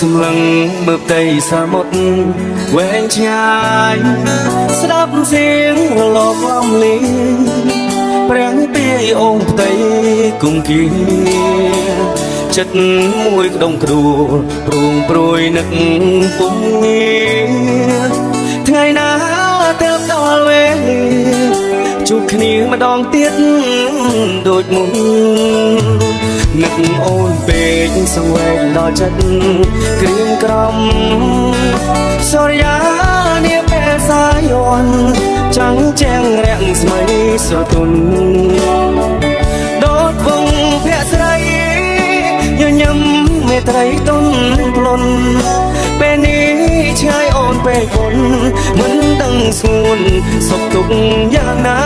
សម្លឹងមើលផ្ទៃសមុទ្រវែងឆ្ងាយស្ដាប់សៀងរលកឡំលីព្រះពាយអូនផ្ទៃគង្គីចិត្តមួយក្ដុងក្ដួលព្រួងព្រួយនឹកពុំងារថ្ងៃណាទៅដល់វេលាជួបគ្នាម្ដងទៀតដូចមុននឹកអូនពេកសង្វេគដល់ចិត្តក្រៀមក្រំសូរិយានាពេលសាយ័នចាំងជាងរាំងស្មៃស្រទន់ដូចវងភក្ស្រីញញឹមមេត្រីទុនប្លន់ពេលនេះឆ្ងាយអូនពេកពុនមិនដឹងស្ងួនសុខទុក្ខយ៉ាងណា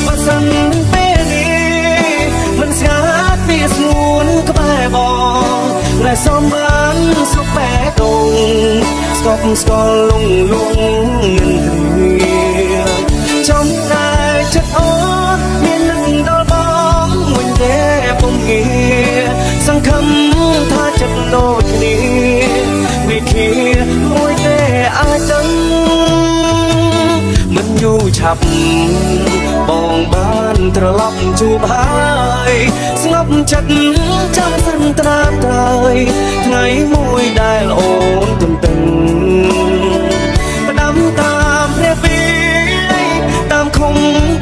បើសិនពេលនេះមិនស្ងាត់ពីស្ងួនក្បែរបងและសំបានសុខបែដងស្កប់ស្កល់លងលងនឹងគ្រាចំតែចិត្តអូនមាននឹងដល់បងវិញទេពុំងារសង្ឃឹមថាចិត្តដូចគ្នាវិធាមួយទេអាចដឹងមិនយូរឆាប់បងបានត្រឡប់ជួបហើយស្ងប់ចិត្តចាំសិនត្រាត្រើយថ្ងៃមួយដែលអូនទន្ទឹងផ្ដាំតាមព្រះពីតាមឃុំ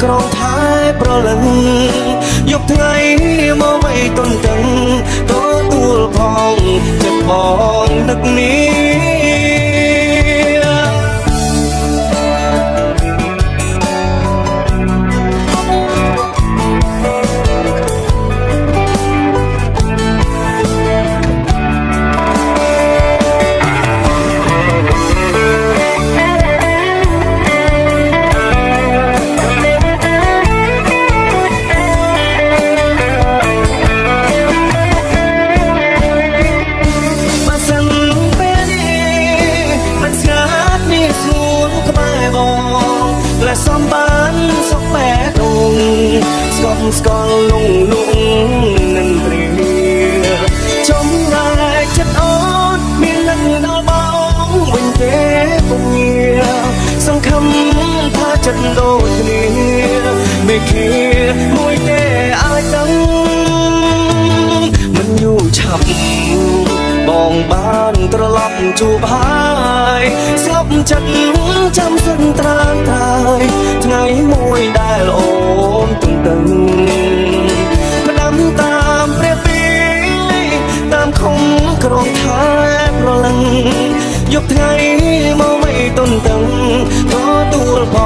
ក្រងថែប្រលឹងយប់ថ្ងៃមកមិនទន្ទឹងទទួលផងចិត្តបងនឹកនេះ បើសិនពេលនេះមិនស្ងាត់នេះស្ងួនក្បែរបងและសំបានសុខបែដងស្កប់ស្កល់លងលងនឹងព្រាចំែកចិត្តអូនមាននឹងដល់បងវិញទេពុំងារសង្ឃឹមថាចិត្តដូចគ្នាមេឃាមួយទេអាចដឹងមិនយូរឆាប់ បងបានត្រឡប់ជួបហើយស្ងប់ចិត្តចាំសិនត្រានត្រើយថ្ងៃមួយដែលអូនទន្ទឹងផ្ដាំតាមព្រះពីតាមឃុំក្រងថែប្រលឹងយប់ថ្ងៃមកមិនទន្ទឹងទទួលផ